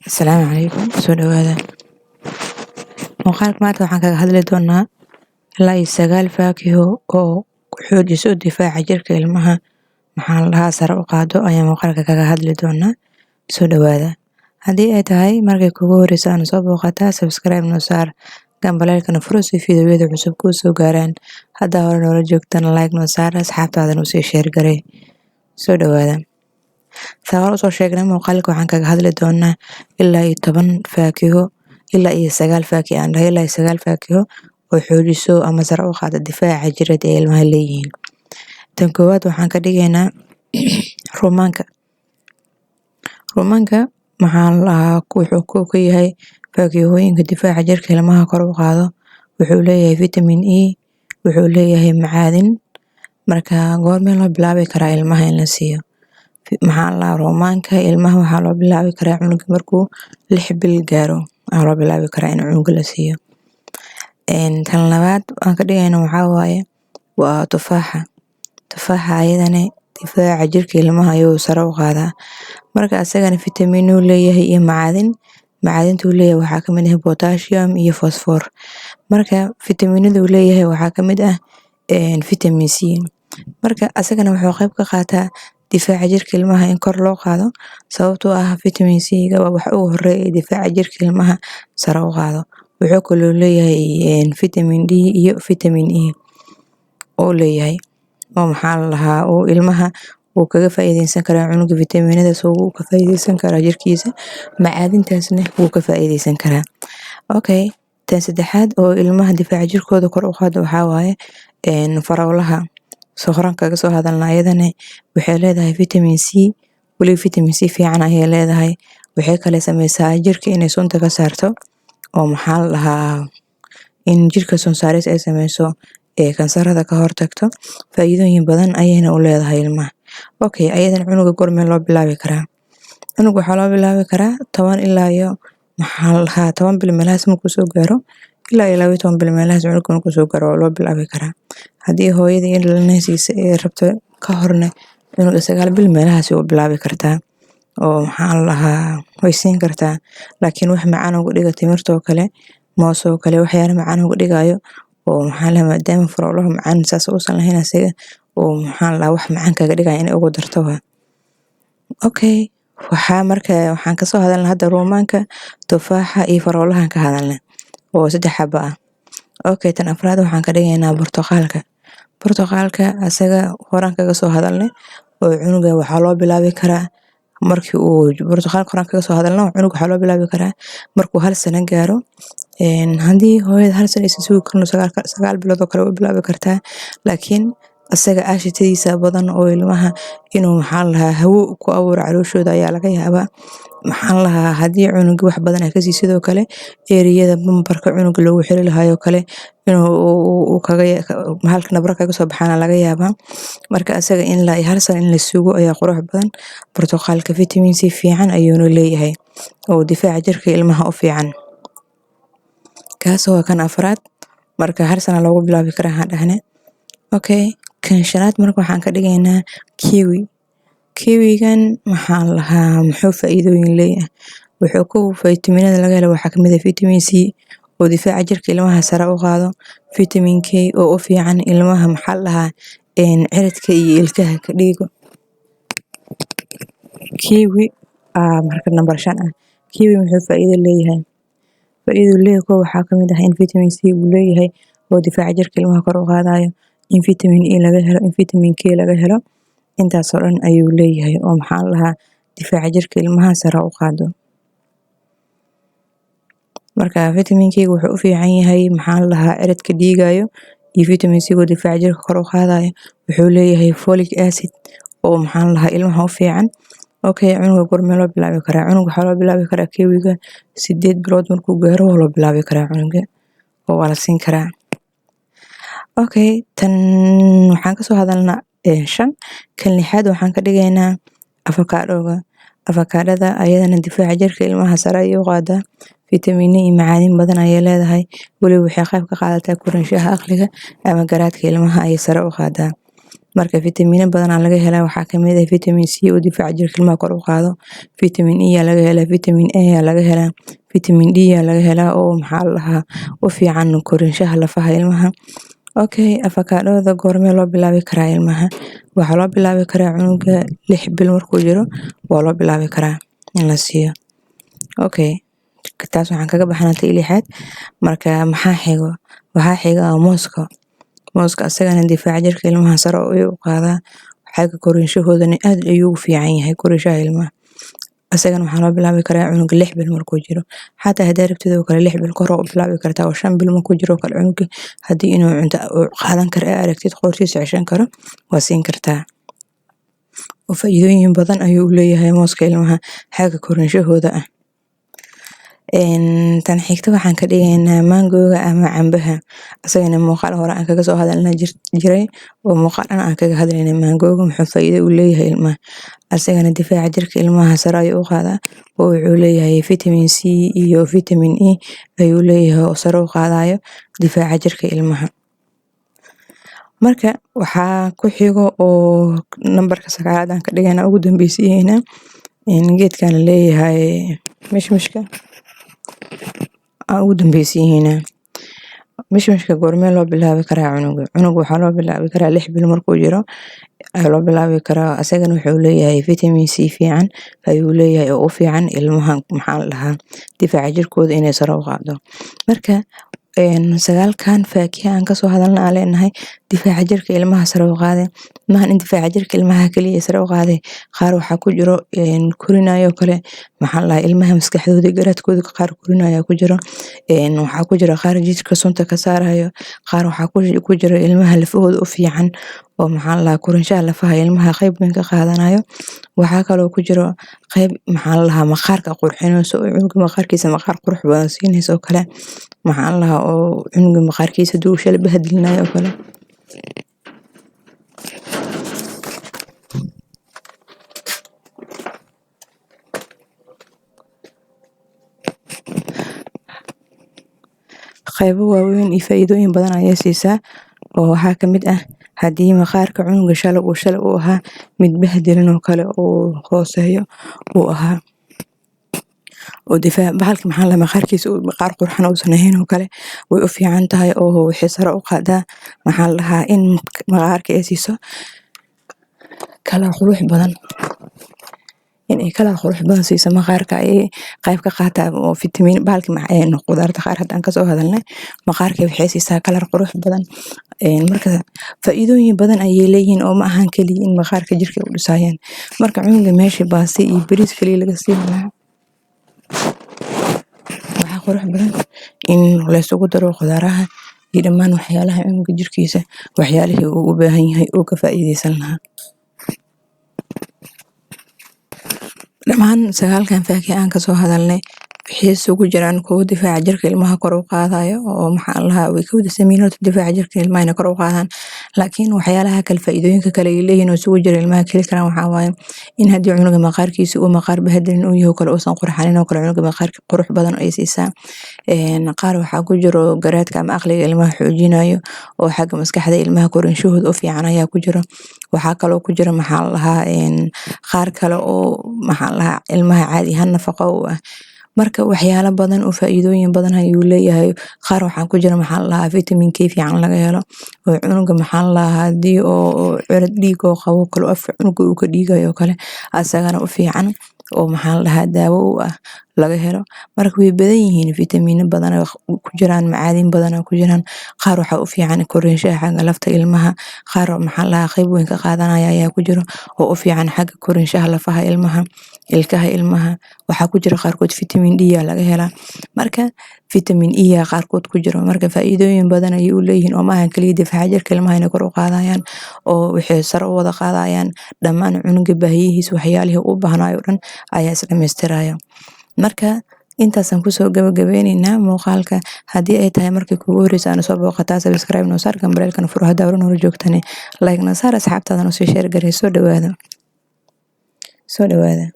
Asalaamu calaykum, soo dhawaada. Muuqaalka maanta waxaan kaga hadli doonaa ilaa iyo 9 faakiho oo ku xoojiso difaaca jirka ilmaha, maxaa la dhahaa, sare u qaado ayaan muuqaalka kaga hadli doonaa. Soo dhawaada. Haddii ay tahay markay kugu horeysa aan soo booqataa, subscribe noo saar, gambaleelkana furo si fiidiyowyada cusub kuu soo gaaraan. Haddaa hore noola joogtana, like noo saar, asxaabtaadana usii share garee. Soo dhawaada. Saa hore usoo sheegnay, muuqaalka waxaan kaga hadli doonaa ilaa iyo 10 faakiho, ilaa iyo 9 faakiho aan dhahay, ilaa iyo 9 faakiho oo xoojiso ama sare u qaada difaaca jireed ee ilmaha leeyihiin. Tan koowaad waxaan ka dhigaynaa rumaanka. Rumaanka, maxaa la dhahaa, wuxuu kow ka yahay faakihooyinka difaaca jirka ilmaha kor u qaado. Wuxuu leeyahay vitamin E, wuxuu leeyahay macaadin. Marka goormee loo bilaabi karaa ilmaha in la siiyo, maxaa la dhahaa, rumaanka ilmaha? Waxaa loo bilaabi karaa cunuga markuu 6 bil gaaro aa loo bilaabi karaa in cunuga la siiyo. Tan labaad aan ka dhigayno waxaa waaye waa tufaaxa. Tufaaxa ayadana difaaca jirka ilmaha ayuu sare u qaadaa. Marka asagana fitamiin uu leeyahay iyo macaadin. Macaadinta uu leeyahay waxaa kamid ah potassium iyo phosphor. Marka fitamiinada uu leeyahay waxaa kamid ah vitamin C. Marka asagana wuxuu qayb ka qaataa difaaca jirka ilmaha in kor loo qaado, sababtoo ah vitamin C ga waa waxa ugu horeeya ee difaaca jirka ilmaha sare u qaado. Wuxuu kaloo leeyahay vitamin D iyo vitamin E uu leeyahay, oo maxaa la dhahaa, uu ilmaha uu kaga faa'iideysan karaa. Cunuga fitamiinadaas wuu ka faa'iideysan karaa jirkiisa, macaadintaasna wuu ka faa'iideysan karaa. Okay, tan saddexaad oo ilmaha difaaca jirkooda kor u qaado waxaa waaye farawlaha. Soo horan kaga soo hadalna, ayadana waxay leedahay vitamin C, waliba vitamin C fiican ayay leedahay. Waxay kale sameysaa jirka inay sunta ka saarto, oo maxaa la dhahaa, in jirka sun saaris ay sameyso ee kansarada ka hortagto. Faa'iidooyin badan ayayna u leedahay ilmaha. Okay, ayadan cunuga goormee loo bilaabi karaa? Cunuga waxaa loo bilaabi karaa 10 ilaa iyo, maxaa la dhahaa, 10 bil meelahaas markuu soo gaaro, ilaa iyo 12 bil meelahaas cunuga markuu soo gaaro waa loo bilaabi karaa. Haddii hooyada in dhalinaysiisa ay rabto ka horna, cunuga 9 bil meelahaas u bilaabi kartaa, oo maxaa la dhahaa, way siin kartaa, laakiin wax macaan uga dhiga, timirta oo kale, moos oo kale, waxyaalo macaan uga dhigayo, oo maxaa la, maadaama faroolaha macaan saas uusan lahayn asiga, oo maxaa la dhahaa, wax macaan kaga dhigaya inay ugu darto waa okay. Waxaa marka waxaan kasoo hadalnay hadda ruumaanka, tufaaxa iyo faroolahan ka hadalnay oo 3 xabo ah. Okay, tan afraad waxaan ka dhigaynaa burtuqaalka. Burtuqaalka asaga horaan kaga soo hadalnay, oo cunuga waxaa loo bilaabi karaa markii uu, burtuqaalka horaan kaga soo hadalno, cunuga waxaa loo bilaabi karaa markuu 1 sano gaaro. Haddii hooyada 1 sano aysan sugi karin, 9 bilood oo kale way bilaabi kartaa, laakiin asaga aashitadiisa badan oo ilmaha inuu, maxaa la dhahaa, hawo ku abuuro calooshooda ayaa laga yaabaa. Maxaa la dhahaa, haddii cunuga wax badan ay kasii, sidoo kale eriyada bambarka cunuga loogu xiri lahaayoo kale inuu kaga halka nabro kaga soo baxaana laga yaabaa. Marka asaga in la 1 sano in la sugo ayaa qurux badan. Burtuqaalka vitamin C fiican ayuuna leeyahay oo difaaca jirka ilmaha u fiican. Kaas waa kan afraad. Marka 1 sano loogu bilaabi karaa waxaan dhahne. Okay, kan shanaad marka waxaan ka dhigaynaa kiwi. Kiwigan, maxaa la dhahaa, muxuu faa'iidooyin leeyahay? Wuxuu ku fitamiinada laga helo waxaa kamid ah vitamin C oo difaaca jirka ilmaha sare u qaado, vitamin K oo u fiican ilmaha, maxaa la dhahaa, ciridka iyo ilkaha ka dhigo. Kiwi marka number 5 ah. Kiwi muxuu faa'iido leeyahay? Faa'iidadu leeyahay kow waxaa kamid ah in vitamin C uu leeyahay oo difaaca jirka ilmaha kor u qaadayo, in vitamin E laga helo, in vitamin K laga helo. Intaasoo dhan ayuu leeyahay oo, maxaa la dhahaa, difaaca jirka ilmaha sare u qaado. Marka vitamin K wuxuu u fiican yahay, maxaa la dhahaa, ciridka dhiigayo, iyo vitamin C oo difaaca jirka kor u qaadayo. Wuxuu leeyahay folic acid oo, maxaa la dhahaa, ilmaha u fiican. Okay, cunuga goormee loo bilaabi karaa? Cunuga waxaa loo bilaabi karaa kiwiga 8 bilood markuu gaaro waa loo bilaabi karaa cunuga oo waa la siin karaa. Okay, tan waxaan kasoo hadalnaa 5. Kan lixaad waxaan ka dhigaynaa afakaadhoga. Afakaadhada ayadana difaaca jirka ilmaha sare ayay u qaadaa. Fitamiino iyo macaadin badan ayay leedahay. Weliba waxay qayb ka qaadataa koraanshaha aqliga ama garaadka ilmaha ayay sare u qaadaa. Marka fitamiino badan aa laga helaa. Waxaa kamid ah vitamin C oo difaaca jirka ilmaha kor u qaado, vitamin E aa laga helaa, vitamin A aa laga helaa, vitamin D aa laga helaa oo maxaa la dhahaa u fiican korinshaha lafaha ilmaha. Okay, afakaadhada goormee loo bilaabi karaa ilmaha? Waxaa loo bilaabi karaa cunuga 6 bil markuu jiro waa loo bilaabi karaa in la siiyo. Okay, taas waxaan kaga baxnaa tii lixaad. Marka maxaa xigo? Waxaa xiga mooska. Mooska asagana difaaca jirka ilmaha sare ayuu u qaadaa, xagga korinshahoodana aad ayuu ugu fiican yahay korinshaha ilmaha. Asagana waxaa loo bilaabi karaa cunuga 6 bil markuu jiro. Xataa hadaa rabtid oo kale 6 bil kor waa u bilaabi kartaa, oo 5 bil markuu jiro oo kale cunuga hadii inuu cunto uu qaadan karo aa aragtid, qoortiisa ceshan karo, waa siin kartaa. Oo faa'iidooyin badan ayuu u leeyahay mooska ilmaha xagga korinshahooda ah. Tan xigta waxaan ka dhigaynaa mangoga ama cambaha. Asagana muuqaal hore aan kaga soo hadalna jiray oo muuqaal dhan aan kaga hadlaynay mangoga muxuu faa'iido u leeyahay ilmaha. Asagana difaaca jirka ilmaha sare ayuu u qaadaa, oo wuxuu leeyahay vitamin C iyo vitamin E ayuu leeyahay oo sare u qaadayo difaaca jirka ilmaha. Marka waxaa ku xigo oo nambarka sagaalaad aan ka dhigaynaa, ugu dambeysiinayna, geedkan leeyahay mishmishka aan ugu dambeysiinayna. Mishmishka goormee loo bilaabi karaa cunuga? Cunuga waxaa loo bilaabi karaa 6 bil markuu jiro ayaa loo bilaabi karaa. Asagana wuxuu leeyahay vitamin C fiican ayuu leeyahay oo u fiican ilmaha, maxaa la dhahaa, difaaca jirkooda inay sare u qaado. Marka sagaalkan faakiha aan kasoo hadalna aan leenahay difaaca jirka ilmaha sare u qaade, maahan in difaaca jirka ilmaha kaliya sare u qaade. Qaar waxaa ku jiro korinayo kale, maxaa la dhahaa, ilmaha maskaxdooda, garaadkooda qaar korinayo ku jiro. Waxaa ku jiro qaar jidhka sunta ka saarayo. Qaar waxaa ku jiro ilmaha lafahooda u fiican oo maxaa la dhahaa korinshaha lafaha ilmaha qayb weyn ka qaadanayo. Waxaa kaloo ku jiro qayb, maxaa la dhahaa, maqaarka qurxinayso oo cunuga maqaarkiisa maqaar qurux badan siinayso oo kale, maxaa la dhahaa, oo cunuga maqaarkiisa haduu shalay bahdilinayo oo kale. Qaybo waaweyn iyo faa'iidooyin badan ayay siisaa, oo waxaa kamid ah haddii maqaarka cunuga shalay uu ahaa mid bahdilan oo kale oo hooseeyo uu ahaa oo difaac bahalka, maxaa la maqaarkiisa uu maqaar qurxan uusan ahayn oo kale, way u fiican tahay oo waxay sare u qaadaa, maxaa la dhahaa, in maqaarka ay siiso kalar qurux badan, inay kalar qurux badan siiso maqaarka ayay qayb ka qaataa. Oo fitamiin bahalka qudaarta qaar haddaan kasoo hadalnay maqaarka waxay siisaa kalar qurux badan. Marka faa'iidooyin badan ayay leeyihiin oo ma ahan kaliya in maqaarka jirka u dhisayaan. Marka cunuga meesha baasti iyo bariis kaliya laga siin lahaa, waxaa qurux badan in laysugu daro qudaaraha iyo dhammaan waxyaalaha cunuga jirkiisa waxyaalihii uu u baahan yahay uu ka faa'iideysan lahaa. Dhammaan sagaalkan faakiha aan kasoo hadalnay waxay isugu jiraan kuwo difaaca jirka ilmaha kor u qaadayo oo maxaa la dhahaa way ka wada sameeyeen horta difaaca jirka ilmaha inay kor u qaadaan, laakiin waxyaalaha kale faa'iidooyinka kale ay leeyihiin oo isugu jira ilmaha ka heli karaan waxaa waaye in haddii cunuga maqaarkiisa uu maqaar bahdilan uu yahay oo kale, uusan qurxanin oo kale, cunuga maqaarka qurux badan ay siisaa. Qaar waxaa ku jiro garaadka ama aqliga ilmaha xoojinayo oo xagga maskaxda ilmaha korinshahooda u fiican ayaa ku jiro. Waxaa kaloo ku jira, maxaa la dhahaa, qaar kale oo, maxaa la dhahaa, ilmaha caadi ahaan nafaqo u ah. Marka waxyaalo badan oo faa'iidooyin badan ayuu leeyahay. Qaar waxaa ku jira, maxaa la dhahaa, vitamin K fiican laga helo oo cunuga, maxaa la dhahaa, hadii oo cirad dhiig oo qabo kale, afka cunuga uu ka dhiigayo oo kale, asagana u fiican oo, maxaa la dhahaa, daawo u ah laga helo. Marka way badan yihiin, fitamiino badan oo ku jiraan, macaadin badan oo ku jiraan. Qaar waxaa u fiican korinshaha xagga lafta ilmaha. Qaar, maxaa la dhahaa, qayb weyn ka qaadanaya ayaa ku jiro oo u fiican xagga korinshaha lafaha ilmaha, ilkaha ilmaha. Waxaa ku jira qaarkood vitamin D aa laga helaa, marka vitamin E aa qaarkood ku jiro. Marka faa'iidooyin badan ayay u leeyihiin oo maahan kaliya difaaca jirka ilmaha inay kor u qaadayaan, oo waxay sare u wada qaadayaan dhammaan cunuga baahiyihiisa, waxyaalihii u baahnayo oo dhan ayaa is dhamaystiraya. Marka intaasaan kusoo gabagabeyneynaa muuqaalka. Haddii ay tahay markii kugu horeysa aana soo booqataa, subscribe noo saar, gambaleelkana furo. Haddaa hore noola joogtane, like noo saar, asxaabtaadana usii share garee. Soo dhawaada, soo dhawaada.